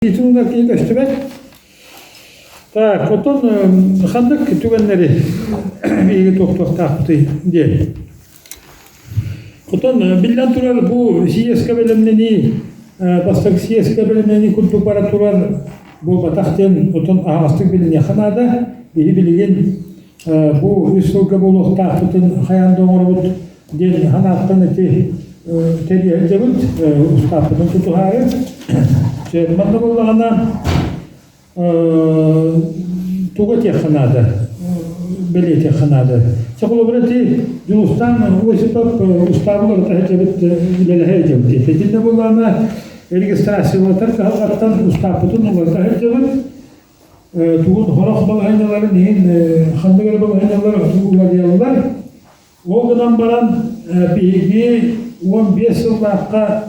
Итиннэ киһи көстүбэт. Так, оттон ханнык түгэннэри биһиги туохтуохтаахпытый диэн. Оттон биллэн турар бу съезкэ бэлэмнэнии бастакы съезкэ бэлэмнэнии курдук бара турар буолбатах диэн оттон аһаҕастык билиниэххэ наада. Биһи билигин бу үс сылга буолуохтаахпытын хайаан да оҥоробут диэн санааттан ити тэрийэ сылдьабыт, устааппытын тутуһаары. Манна буоллаҕына тугу этиэххэ наада, бэлиэтиэххэ наада. Чэ, холобура ити Дьулустаан Осипов устаабын уларыта сылдьабыт, үлэлэһэ сылдьабыт диэтэ. Итиннэ буоллаҕына регистрациялатар кыһалҕаттан устааппытын уларыта сылдьабыт. Тугун сорох балаһыанньаларын иһин ханнык эрэ балаһыанньалар уларыйаллар. Ол гынан баран биһиги 15 сыллаахха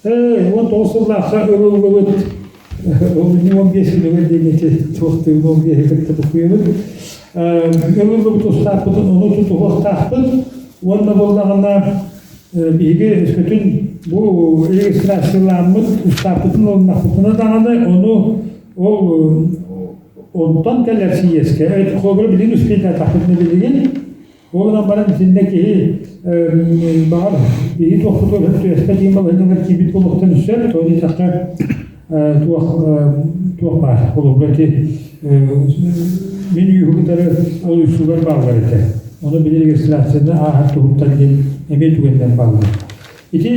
19 сыллаахха ылыллыбыт 15 күнүгэр диэн ити туохтуун 15-и кытта букуйабыт. Ылыллыбыт устааппытын ону тутуһуохтаахпыт уонна буоллаҕына биһиги өскөтүн бу регистрацияламмыт устааппытын ылыннахпытына даҕаны ону ол онтон кэлэр сийиэскэ холобура билигин успейдаатахпытына билигин ол гынан баран итиннэ киһи баҕар биһи туохпутугар түөспэ диэн балаһыанньалар киирбит буолуохтан сөп тоҕо диэтэххэ туох туох баар холобура ити мин үүһү кытары олуйсуулар бааллар этэ ону били регистрацияны ааһар туһуттан диэн эмиэ түгэннэр бааллар ити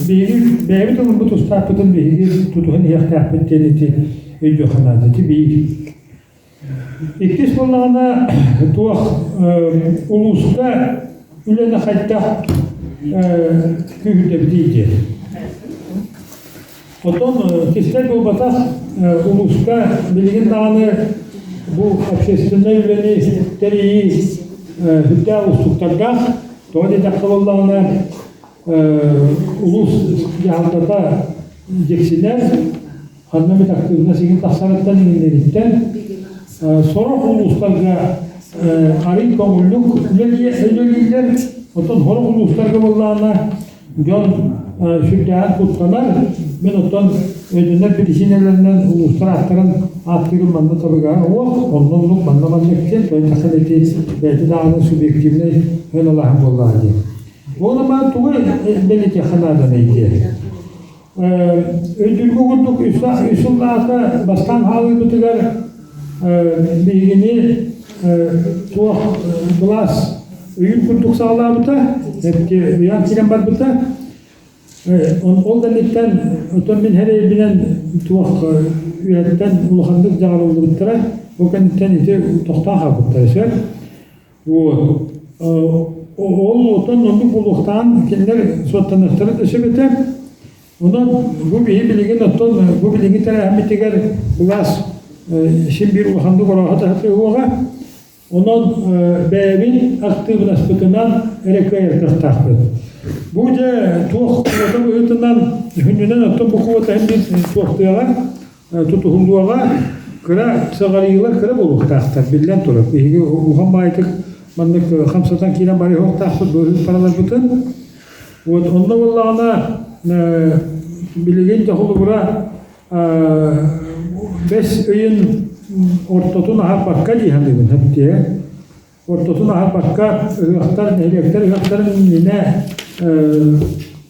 биһиги бэйэбит ылыммыт устааппытын биһиги тутуһан иһиэхтээхпит диэн ити өйдүөххэ наада ити биир Иккис буоллаҕына, туох улууска үлэни хайдах күүһүрдэбитий диэн. Оттон кистэл буолбатах улууска билигин даҕаны бу общественнай үлэни тэрийии сүрдээх уустуктардаах. Тоҕо диэтэххэ буоллаҕына, улуус дьаһалтата дьиксинэр, ханна эмит актыыбынас игин тахсарыттан иҥиннэриттэн сорох улуустарга арый көҥүллүк үлэлииллэр, оттон сорох улуустарга буоллаҕына дьон сүрдээҕин куттанар. Мин оттон өйдөнөр биричиинэлэринэн улуустар ааттарын ааттыырым манна табыгаһа суох, онно оннук, манна маннык диэн, тойон ити бэйэтэ даҕаны субъективнай ыналааһын буоллаҕа дии. Ол ама тугу бэлиэтиэххэ нааданый диэн. Өйдүүргэ курдук үс сыллааҕыта бастаан хаалыыбытыгар биһигини туох былаас өйүн курдук саҕалаабыта, өйөөн киирэн барбыта. Ол кэнниттэн оттон мин эрэйбинэн туох үөһэттэн улаханнык дьаҕарыллыбыттара, ол кэнниттэн ити тохтоон хаалбыттара сөп. Вот. Ол оттон оннук буолуохтааҕын кинилэр суоттаныахтара да сөп этэ. Онон бу биһи билигин оттон бу билиҥҥи тэрээһиммитигэр былаас син биир улаханнык орооһо таһытыһыаҕа. Онон бэйэбит актыыбынаспытынан эрэ кыайар кыахтаахпыт. Бу дьэ туох куота быһыытынан сүнньүнэн оттон бу куота иһин биир туохтуоҕа тутуһуллуоҕа кыра сыҕарыйыылар кыра буолуохтаахтар биллэн турар. Биһиги улахан баайдык маннык хамсатан киирэн барыахтаахпыт быыһык параларбытын. Вот онно буоллаҕына билигин дьэ бэс ыйын ортотун аһарбакка дии саныыбын хэптиэ. Ортотун аһарбакка ыһыахтар, нэһилиэктэр ыһыахтарын иннинэ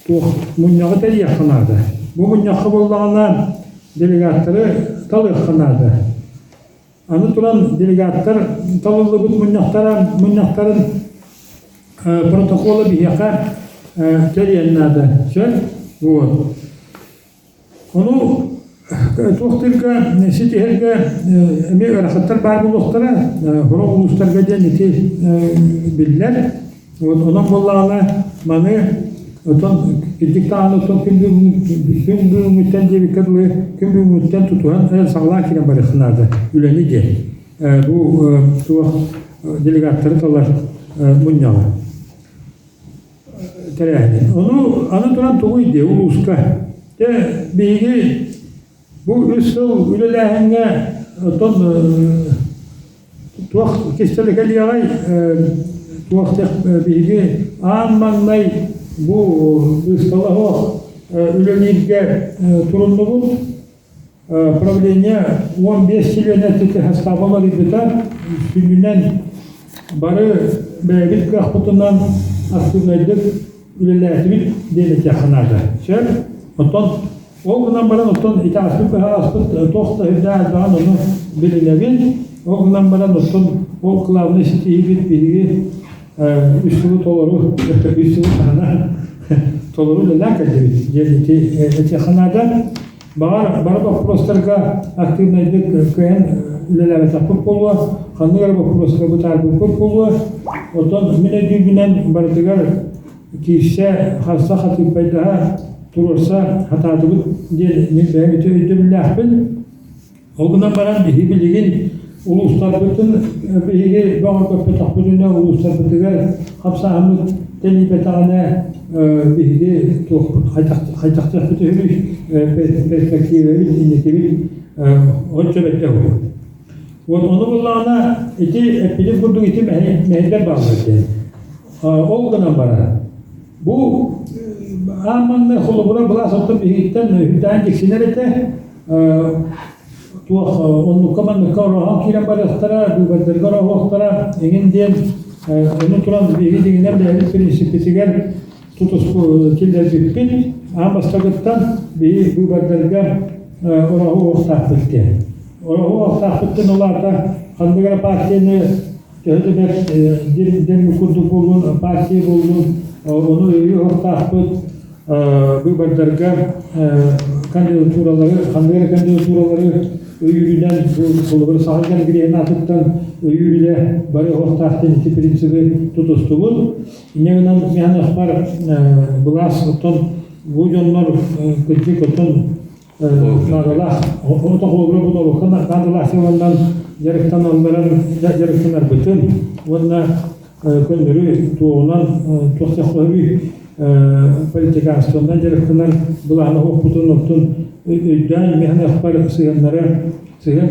туох мунньаҕы тэрийиэххэ наада. Бу мунньахха буоллаҕына делегаттары талыахха наада. Аны туран делегаттар талыллыбыт мунньахтара мунньахтарын протокола биһиэхэ тэрийэн наада. Сөп? Вот. Ону туохтуурга ситиһэргэ эмиэ ыарахаттар баар буолуохтара, сорох улуустарга диэн ити биллэр. Вот онон буоллаҕына маны оттон кирдик даҕаны оттон күн бүгүн күн бүгүҥҥүттэн диэбиккэ дылы күн бүгүҥҥүттэн тутуһан саҕалаан киирэн барыахха наада үлэни диэн. Бу туох делегаттары талар мунньаҕы. тэрээһинин. Ону аны туран тугуй диэ улууска. Дьэ биһиги бу үс сыл үлэлээһиҥҥэ оттон туох кистэлэ кэлиэҕэй туох биһиги аан маҥнай бу быыстала суох. үлэлииргэ туруннубут. Правление 15 чилиэнэ састааба уларыйбыта. Сүнньүнэн бары бэйэбит кыахпытынан активнайдык үлэлээтибит диэн этиэххэ наада. Сөп? Оттон ол гынан баран оттон итааспыт быһаҕаспыт туох да үрдээх элбэҕин ону билинэбин. Ол гынан баран оттон ол главный ситиһиибит биһиги үс сылы толору үс сылы таһынан толору үлэлээн кэллибит диэн ити этиэххэ наада. Баҕар, бары боппуруостарга активнайдык кыайан үлэлээбэтэхпит буолуо, ханнык эрэ боппуруоска бытаарбыппыт буолуо. Оттон мин өйдүүрбүнэн барытыгар киирсэ, харса хатыыппайдаһа, туруорса сатаатыбыт диэн мин бэйэм ити өйдөбүллээхпин. Ол гынан баран биһиги билигин улуустарбытын биһиги бөҕөргөппөтөхпүтүнэ улуустарбытыгар хамсааһыммыт тэнийбэтэҕинэ биһиги туохпут хайдахтаахпыт үһүбүй перспективабит инникибит оччо бэрдэ уһу. Вот ону буллаҕына ити эппитим курдук ити мэһэйдэр бааллар диэн. Ол гынан баран бу аан маҥнай холобура былаас оттон биһигиттэн үрдээн дьиксинэр этэ туох оннукка-манныкка орооһон киирэн барыахтара, быыбардарга орооһуохтара эҥин диэн ону туран биһиги дьиҥинэн бэйэбит принциппитигэр тутуспу киллэрбиппит. Аан бастакыттан биһиги быыбардарга орооһуохтаахпыт диэн. Орооһуохтаахпыттан ол аата ханнык эрэ партияны төһө да бэрт дем курдук буоллун, партия буоллун, ону өйүөх быыбардарга кандидатуралары, ханнык эрэ кандидатуралары өйүүрүнэн, бу холобур Саха Конгреһын аатыттан өйүүр үлэ бары оһохтоох диэн ити принциби тутустубут. Инньэ гынан Михановпар былаас оттон бу дьоннор кырдьык оттон наадалаах ото холобура бу норуокка наадалаах сыаланнан дьарыктаналларын дьарыктанарбытын уонна көннөрү туоҕунан туох сөхөбүй политиканствоннан дьарыктанар былаана оһохпутун оттон өйдөөн механахпар сыһыаннара сыһыан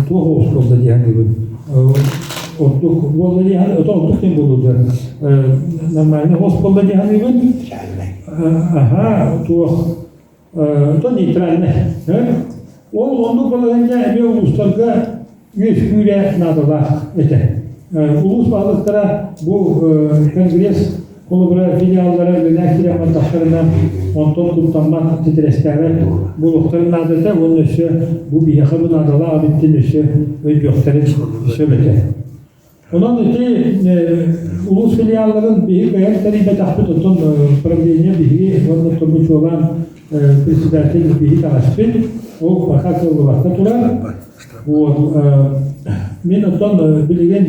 туох оҕус буолла дии саныыбын ордук буолла дии ото ордук диэн буолуо нормальный оҕус буолла дии саныыбын аха туох то нейтральный ол оннук балаһыанньа эмиэ улуустарга үөскүүрэ наадалаах этэ. Улуус баһылыктара бу конгресс холобура филиаллара үлэлээх киирэн бардахтарына онтон куттаммат титирэстээбэт буолуохтарын наадата уонна өссө бу биһиэхэ бу наадалаах эбиттин өссө өйдүөхтэрин сөп этэ. Онон ити улуус филиалларын биһиги кыайан тэрийбэтэхпит, оттон правление биһиги уонна турбучуолаан председатель биһи таҕаспыт, ол пока кыаллыбакка турар. Вот, мин оттон билигин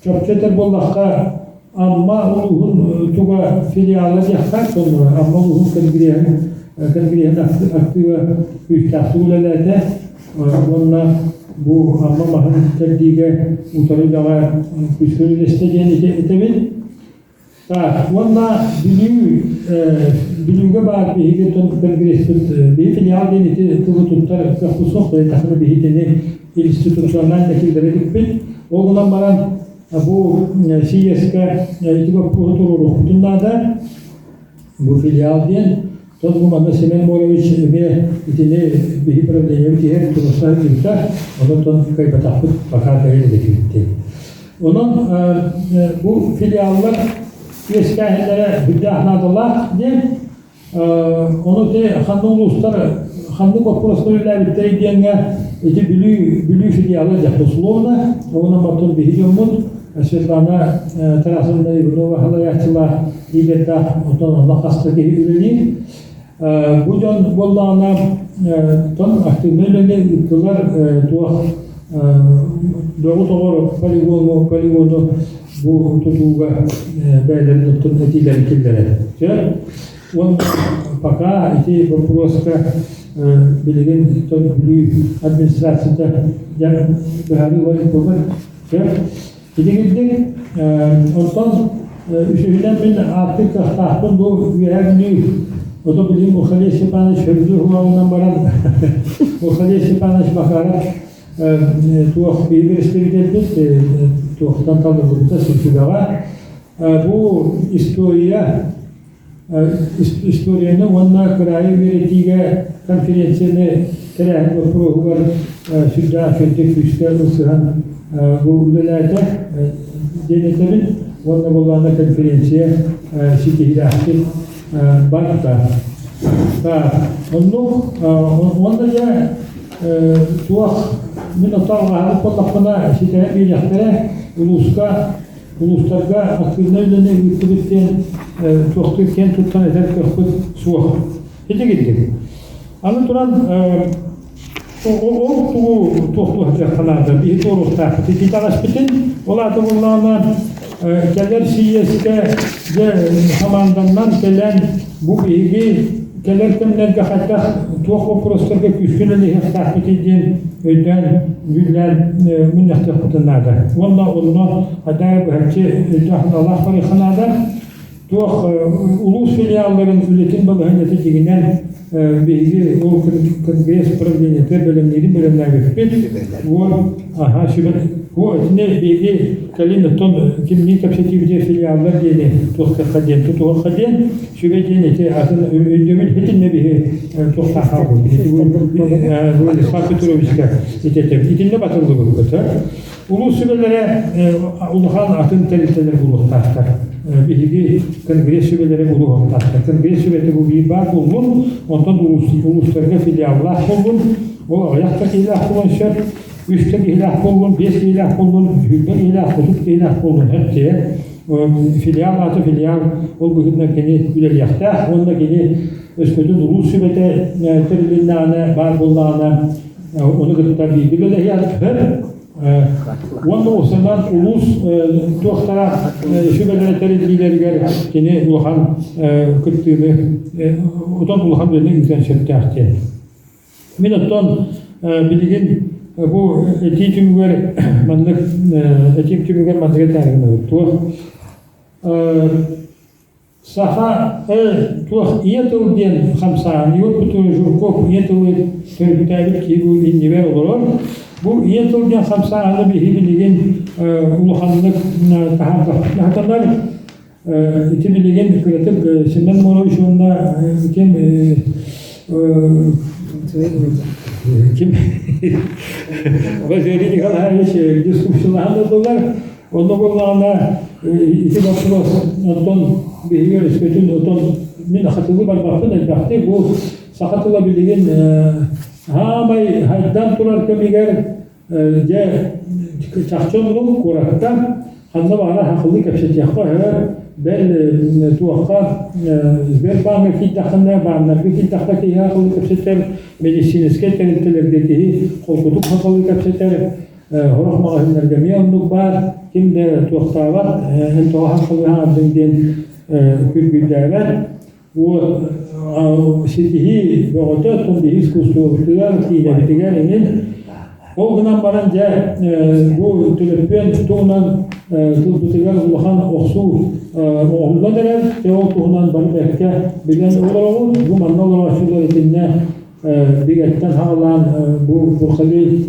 чопчу этэр буоллахха, Амма улууһун туга филиала диэххэ, Амма улууһун конгреһын конгреһын актыыба күүстээхтик үлэлээтэ уонна бу Амма маһын кэрдиигэ утары үлэҕэ күүскэ үлэлэстэ диэн этэбин. Так, уонна Бүлүү Бүлүүгэ баар биһиги конгресспыт биһи филиал диэн ити тылы туттар кыахпыт суох, тахына биһи итини институциональный киллэрэ иликпит. Ол гынан баран бу съезкэ ити боппуруоһу туруоруохпутун наада. Бу филиал диэн тот бу манна Семен Морович эмиэ итини биһи правлениебит иһэр туруорса сылдьыбыта, онон кыайбатахпыт пока кэлин иликпит. Онон бу филиаллар үөскээһиннэрэ сүрдээх наадалаах диэн ону ити ханнык улуустар ханнык боппуруостар үлэлээбиттэрий диэҥҥэ ити Бүлүү Бүлүү филиала диэх условно онон оттон биһи дьоммут Светлана Тарасовна Иванова салайааччылаах лидердаах оттон онно хас да киһи үлэлиир. Бу дьон буоллаҕына тон активнай үлэни ыыттылар туох бөҕү тоҕор полигону полигону бу тутууга бэйэлэрин оттон этиилэрин киллэрэр. Уонна пока ити боппуруоска билигин Бүлүү администрацията быһаарыы буолар. Итигирдик онтон үсүһүнэн мин ааттык кыахтаахпын бу Үөһээ Бүлүү ото билигин Мухалей Степанович сөбүлүүр уһугунан баран Мухалей Степанович Макаров туох биһиги представительбит туохтан талыллыбыта сүбэҕэ бу история. Историяны уонна кыраайы үөрэтиигэ конференцияны тэрээһин боппуруоһугар сүрдээх үчүгэйдик күүскэ ылсыһан бу үлэлээтэ диэн этэбин уонна буоллаҕына конференция ситиһиилээхтик барда. Оннук уонна дьэ туох мин оттон алҕаһабыт буоллахпына ситэрэн биэриэхтэрэ улууска улуустарга активнай үлэни ыыттыбыт диэн туохтуур киэн туттан этэр кыахпыт суох. Ити курдук. Аны туран ол тугу туохтуохтаахха наада, биһи туоруохтаахпыт. Ити итэҕэспитин, ол аата буоллаҕына кэлэр сийиэскэ дьэ хамаанданнан кэлэн бу биһиги кэлэр кэмнэргэ хайдах туох боппуруостарга күүскэ үлэлэһиэхтээхпитий диэн өйдөөн дьүүллээн мунньахтыахпытын наада. Уонна онно хайдах быһаччы өйдөөх санаалаах барыахха наада. Туох улуус филиалларын үлэтин балаһыанньата дьиҥинэн биһиги ол конгресс правлениета бэлэмниирин бэлэмнээбиппит. Уон аха сүбэ Бу итини биһиги кэлин оттон кимниин кэпсэтиибитигэр филиаллар диэни туохтахха диэн тутуһуохха диэн сүбэ диэн ити атын өйдөбүл итиннэ биһи туохтаах хаалбыт. Владислав Петровичка итэтэ итиннэ батыллыбыппыт. Улуус сүбэлэрэ улахан атын тэрилтэлэр булуохтаахтар. Биһиги конгресс сүбэлэрэ булуохтаахтар. Конгресс сүбэтэ бу биир баар буоллун, онтон улуустарга филиаллаах буоллун, ол аҕыйах да киһилээх буолуон сөп. Үстэ киһилээх буоллун, биэс киһилээх буоллун, 20 киһилээх, 30 киһилээх буоллун эптиэ. Филиал аата филиал, ол быһыытынан кини үлэлиэхтээх уонна кини өскөтүн улуус сүбэтэ тэрилиннэҕинэ, баар буоллаҕына, ону кытта бииргэ үлэлэһиэхтэр. Уонна уопсайынан улуус туохтара сүбэлэрэ тэриллиилэригэр кини улахан кыттыыны, отон улахан үлэни ыытан сөптөөх диэн. Мин оттон билигин бу этии түмүгэр маннык этиим түмүгэр маннык этээри туох саха туох ийэ тыл диэн хамсааһын Егор Петрович Жирков ийэ тылы төрүттээбит киһи бу иннибэр олорор. Бу ийэ тыл диэн хамсааһыны биһи билигин улаханнык таһаарбатар. Ити билигин кыратык Семен Морович уонна ким ким Валерий Николаевич дискуссиялаһан ыллылар. Онно буоллаҕына ити боппуруос оттон биһиги өскөтүн отон мин хатылыы барбаппын элбэхтик бу саха тыла билигин аамай хайдан турар кэмигэр Дьэ, чахчы оннук куоракка ханна баҕарар хахылыы кэпсэтиэххэ өһөр, бэл туохха Сбербааҥҥа киирдэххинэ, бааннарга киирдэххэ киһи хахылыы кэпсэтэр, медицинскэй тэрилтэлэргэ киһи холкутук хахылыы кэпсэтэр, сорох маҕаһыыннарга эмиэ оннук баар, ким да туохтаабат, эн тоҕо хахылыы хаҥардыҥ диэн күргүйдээбэт. Вот ситиһии бөҕөтө, оттон биһи искусствобытыгар, киинэбитигэр эҥин. Ол гынан баран дьэ бу төлөпүөн туһунан тылбытыгар улахан охсуу оҥоһуллан эрэр. Дьэ ол туһунан бары бэркэ билэн олороҕут. Бу манна олорооччулар итиннэ бигэттэн хаалаан бу Бурхалей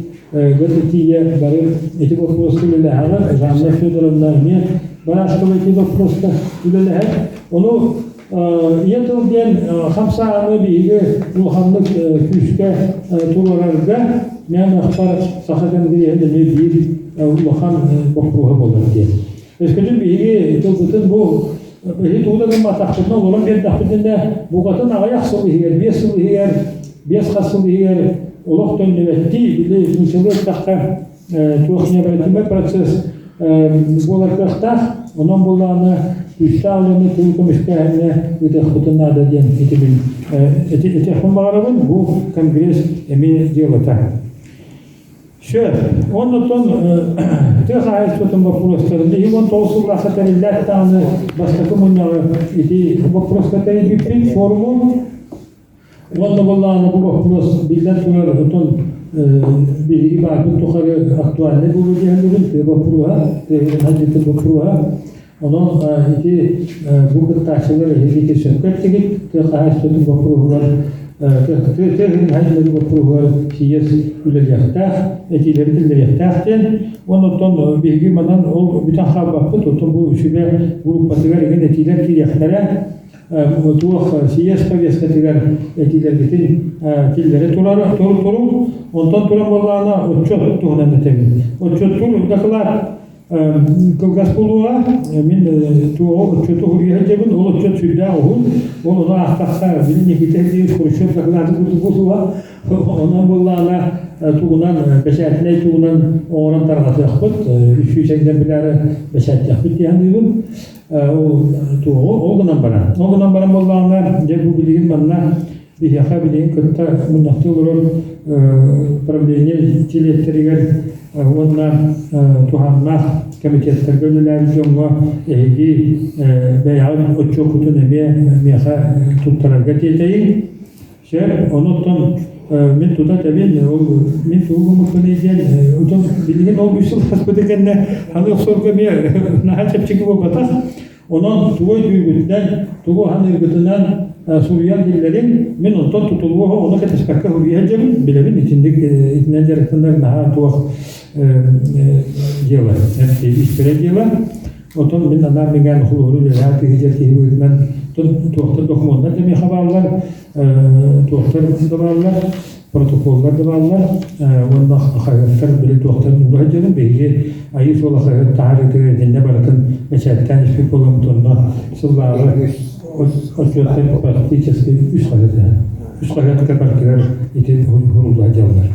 тиийэ бары ити боппуруоска үлэлэһэҕит. Жанна Федоровна эмиэ Барашкова ити боппуруоска үлэлэһэр. Ону ийэ тыл диэн хамсааһыны биһиги улаханнык күүскэ туруорарга мээнэхпэр Саха Конгреһын эмиэ биир улахан боппуруоһа буолар диэн. Өскөтүн биһиги тылбытын бу биһи тугу да гымматахпытына олорон биэрдэхпитинэ букатын аҕыйах сыл иһигэр, 5 сыл иһигэр, биэс хас сыл иһигэр олох төннүбэттии, били нууччалыы эттэххэ туох необратимый процесс буолар кыахтаах. Онон буоллаҕына күүстээх үлэни тыл көмүскээһиҥҥэ ыытыахпытын наада диэн этибин этиэхпин баҕарабын. Бу конгресс эмиэ дьыалата. Сөп. Оннуттан тыа хаһаайыстыбатын боппуруостарын биһиги 19 сыллаахха тэриллээт даҕаны бастакы мунньаҕы ити боппуруоска тэрийбиппит форуму. Уонна буоллаҕына бу боппуруос биллэн турар отон биһиги баарбыт тухары актуальнай буолуо диэн тыа боппуруоһа, тыа сирин боппуруоһа. Онон ити бу кыттааччылар эһиги ити сөпкө эттигит, тыа хаһаайыстыбатын боппуруоһугар тыа сирин хаһаайыстыбатын боппуруоһугар сийиэс үлэлиэхтээх, этиилэри киллэриэхтээх диэн. Онон биһиги манан ол бүтэн хаалбаппыт, оттон бу сүбэ группатыгар игин этиилэр киириэхтэрэ. Туох съезд повесткатыгар этиилэргитин киллэрэ турар туруҥ. Онтон туран буоллаҕына отчуот туһунан этэбин. Отчуоттуур дакылаат кылгас буолуоҕа. Мин туоҕу отчуоту суруйа сылдьабын. Ол отчуот сүрдээх уһун. Ол ону аахтахха били Никита Сергеевич Хрущев дакылааты курдук буолуоҕа. Онон буоллаҕына тугунан бэчээтинэй тугунан оҥорон тарҕатыахпыт. 300 экземпляры бэчээттиэхпит дии саныыбын. Ол туоҕу ол гынан баран. Ол гынан баран буоллаҕына, дьэ бу билигин манна биһиэхэ билигин кытта мунньахтыы олорор правление чилиэттэригэр уонна туһааннаах комитеттарга үлэлээбит дьоҥҥо эһиги бэйэҕит отчуоккутун эмиэ миэхэ туттарарга тиэтэйиҥ. Сөп, онуттан мин тута этэбин, ол мин тугу гыммыппыный диэн, отон билигин ол үс сыл хаспыты кэннэ аны охсорго эмиэ наһаа чэпчэки буолбатах. Онон тугу өйдүүргүтүнэн, тугу саныыргытынан суруйан биллэриҥ, мин онтон тутулуга ону кэтэспэккэ суруйа сылдьабын, билэбин итинник итинэн дьарыктанар наһаа туох дьыала, испэрэ дьыала. Отон мин анаан-минээн холууру үлэлээн киһи киһи быһыытынан туохтан докумуоннар да миэхэ бааллар, туохтар да бааллар, протоколлар да бааллар уонна хаһыаттар били туохтан уура сылдьабын. Биһиги Айыы суола хаһыат таһаарыытыгар итиннэ барытын бэчээттээн испит буоламмыт онно сыллааҕы отчуоттар практически үс хаһыат үс хаһыатка барытыгар ити уһулла сылдьаллар.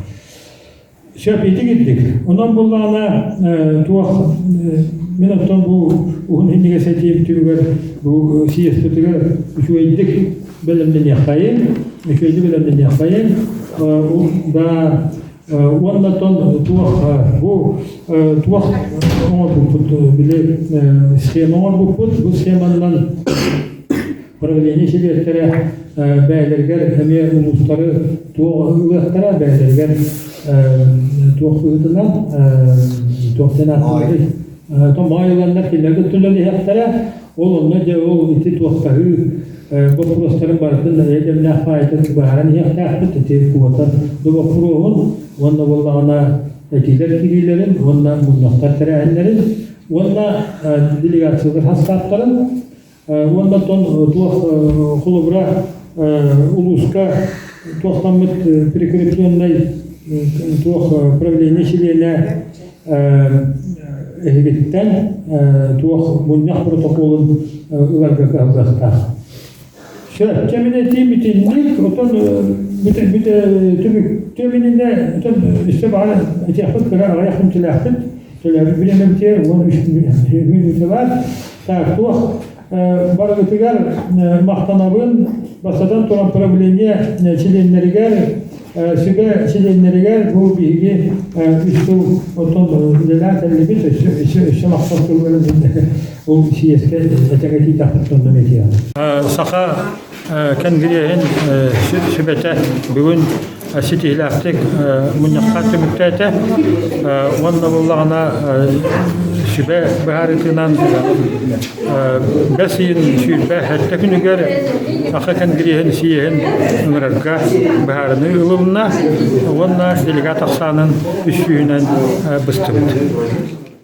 Сөп ити кирдик. Онон буллаҕына туох мин оттон бу уһун иһиннигэс этиим түмүгэр бу съезпитигэр үчүгэйдик бэлэмнэниэххэйин, үчүгэйдик бэлэмнэниэххэйин да уонна оттон туох бу туох оҥорбуппут били схема оҥорбуппут бу схеманан Правление чилиэттэрэ бэйэлэригэр эмиэ улуустары туох ылыахтара, бэйэлэригэр туох быһыытынан туох диэн ааттыырый моой ыланнар кинилэргэ үлэлиэхтэрэ. Ол онно дьэ ол ити туохтаһыы боппуруостарын барытын эйэ-дэмнээх баайытын быһааран иһиэхтээхпит. Ити куота да боппуруоһун уонна буоллаҕына этиилэр киириилэрин уонна мунньахтар тэрээһиннэрин уонна делегациялар састааптарын Уонна оттон туох холобура улууска туохтаммыт прикрепленнай туох правление чилиэнэ эһигиттэн туох мунньах протоколун ыларга кыһаллыахтаах. Сөп, чэ мин этиим итинник, отон түмүк түмүнүнэ отон өссө баҕар этиэхпит кыра аҕыйах күнтүлээхпит төлөөбүт бириэмэбитигэр 13 мүнүүтэ баар. Так, туох барыгытыгар махтанабын. Бастатан туран правление чилиэннэригэр, сүбэ чилиэннэригэр бу биһиги үс сыл оттон үлэлээн кэллибит, өссө өссө махтал тылларын ол сийиэскэ этэҥэтиитэхпит онно этиэҕим. Саха Кэнгириэһин сүбэтэ бүгүн ситиһилээхтик мунньахха түмүктээтэ уонна буоллаҕына сүбэ быһаарыытынан бэс ыйын 27 күнүгэр Саха Кэнгириэһин сийиэһин ыҥырарга быһаарыныы ылылынна уонна делегат ахсаанын үс сүүһүнэн быстыбыт.